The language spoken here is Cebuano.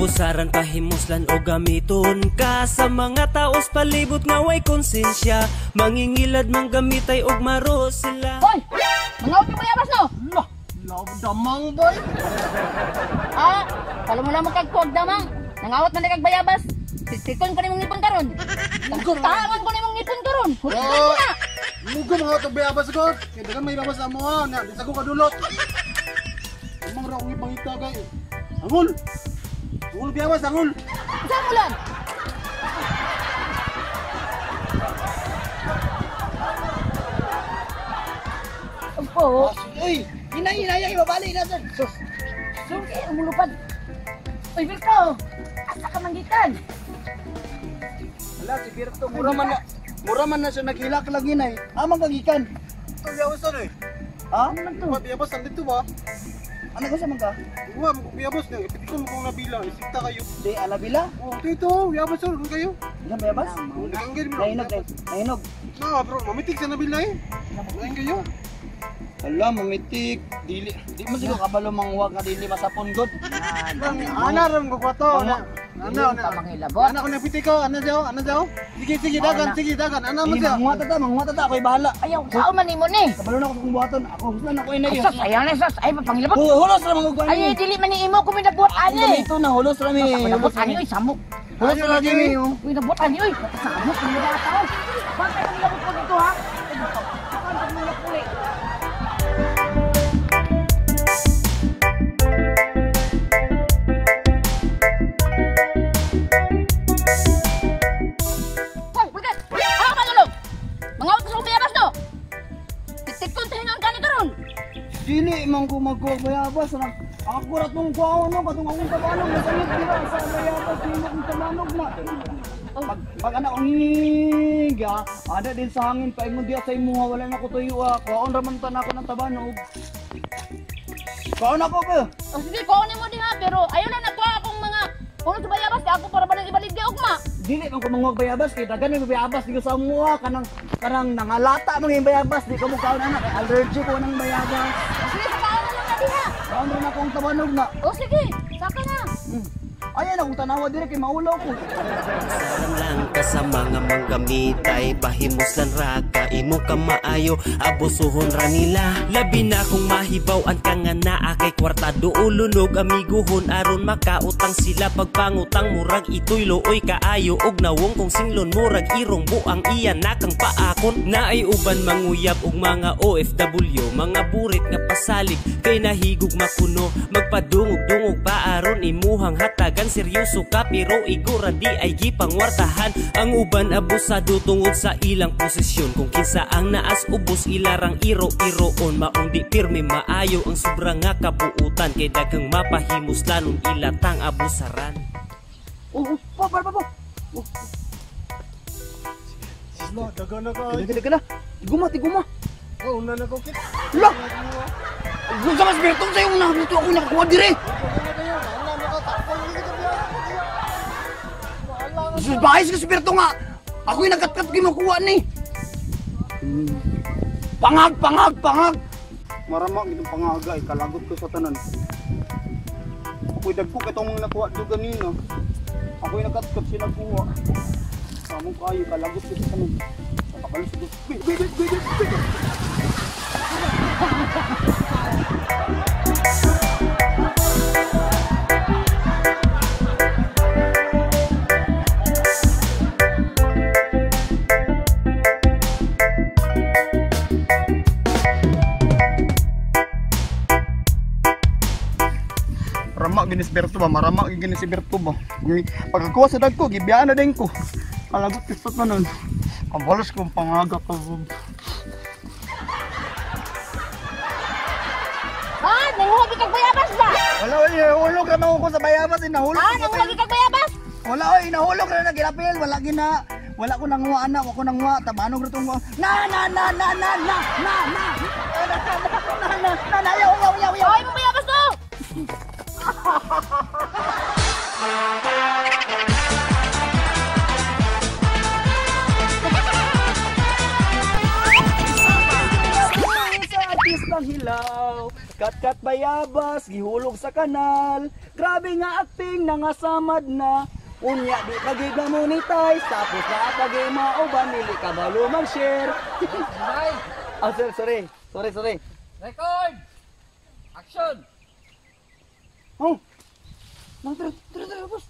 Abusaran pahimuslan o gamiton ka sa mga taos palibot nga way konsensya. Mangingilad mang gamitay og maro sila. Hoy! Mangawat ka bayabas no? Lah, love damang boy. Ah, kalo mo lamang kag kuwag damang. Nangawat man kag bayabas. Tikon ko nimong ngipon karon. Tangan ko nimong ngipon karon. Hulikan ko na. Mugo mga to bayabas ko. Kay dagan may babas amo ha. Na bisag ko kadulot. Amang ra akong ipangita kay. Angol. Angol bayabas, angol. Sa mulan. Opo. Uy, inay ibabali na sir. Sus. Sus, umulupad. Uy, Berto. Asa ka manggikan? Wala si Berto, mura man na siya naghilak lang inay. Amang kagikan. Ito bayabas ano eh? Ha? Ano man to? Bayabas andito ba? Ano ko sa man ka? Uwa, bayabas na. Ipitikon mo kung nabila. Isikta kayo. Di alabila? Oh, dito, bayabas sir, kayo. Ilang bayabas? Naanggil mo. Nahinog, nahinog. Na, bro, mamitik sa nabila eh. Nain kayo. Ala, mamitik. Dili, di mo siguro kabalo manghuwag nga dili masapon god. Ana ram ko kwato. Ana, ana, ana. Pamangilabot. Ana ko napiti ko, ana daw, ana daw. Sige, sige, dagan, sige, dagan. Ana mo siya. Manguha ta, ako'y bahala. Ayaw, sao man nimo ni? Kabalo na ako kung buhaton. Ako gusto na ako inay. Sus, ayaw na sus. Ay, mapangilabot. Hulos ra mga kuan. Ay, dili man ni imo kung may nagbuhat ani. Ito na hulos ra mi. Nagbuhat ani oy, samok. Hulos ra mi. Uy, nagbuhat ani oy. Samok ni mga tao. Bakit ang labot ko dito ha? Dili man ko magkuha bayabas na akurat mong kuha no katong akong tabanog masangit dira sa bayabas nimo kong tabanog na. Pag anak ang ngiga, ada din sa hangin paingon diya sa imuha wala na ko tuyo ah. Kuhaon ra man ta nako ng tabanog. Kuhaon ako ba? O sige, kuhaon nimo diha pero ayaw na nakuha akong mga puno sa bayabas kay ako para ba nang ibaligya ugma. Dili man ko manguha bayabas kay dagan may bayabas dito sa imuha kanang kanang nangalata man yung bayabas di ko mo kaon ana kay allergy ko nang bayabas. Sige, sakaon na lang na diha. Kaon ra na akong tabanog na. O sige, saka na. Ayan akong tanawa dire kay maulaw ko. Saran lang ka sa mga manggamitay, pahimuslan ra ka imo ka maayo, abusuhon ra nila. Labi na kung mahibaw-an ka nga naa kay kwarta duulunog amiguhon aron makautang sila pagpangutang murag itoy looy kaayo og nawong kung singlon murag irong buang iya nakang paakon. Naay uban manguyab og mga OFW, mga burit nga pasalig kay nahigog makuno, magpadungog-dungog pa aron imuhang hatagan. Seryoso ka pero igura di ay gipangwartahan. Ang uban abusado tungod sa ilang posisyon. Kung kinsa ang naas ubos ilarang iro-iroon. Maong di pirmi maayo ang sobra nga kabuutan kay daghang mapahimuslanon ilatang abusaran. Oh, po, po, po. Sila, dagan na ka. Dagan na. Tiguma, tiguma. Oh, una na ko kit. Lah. Gusto mas bertong sa yung nabuto ako nakakuha dire. Bahis ka si Berto nga! Ako'y nagkat-kat kinukuha ni! Pangag! Pangag! Pangag! Marama itong pangaga eh, kalagot ko sa tanan. Ako'y dagpok itong nakuha doon ganina. Ako'y nagkat-kat sinakuha. Samong kayo, kalagot ko sa tanan. Napakalos ko. Wait, wait, wait, wait, wait! Rama gini si Berto ba? Marama gini si Berto ba? Pagkakuha sa dagko, gibiyaan na din ko. Kalagot pistot na nun. Kabalos kong pangaga ko. Ah, nanguhagi kag bayabas ba? Wala, wala, nahulog naman ko sa bayabas. Nahulog. Ah, nanguhagi kag bayabas? Wala, oy, nahulog na nagilapil. Wala gina. Wala ko nanguha anak, wala ko nanguha. Tabanog na itong na na na na na na na na na na na na na yaw yaw yaw yaw. Ay, mo bayabas to! Sa artistang hilaw, Kat-kat bayabas, gihulog sa kanal. Grabe nga acting na nga samad na. Unya di pa gid na monetize, tapos na pag mauban dili ka balo mag-share. Bye! Ah, sir, sorry. Sorry, sorry. Record! Action! Oh. Nang tara, tara, tara, boss.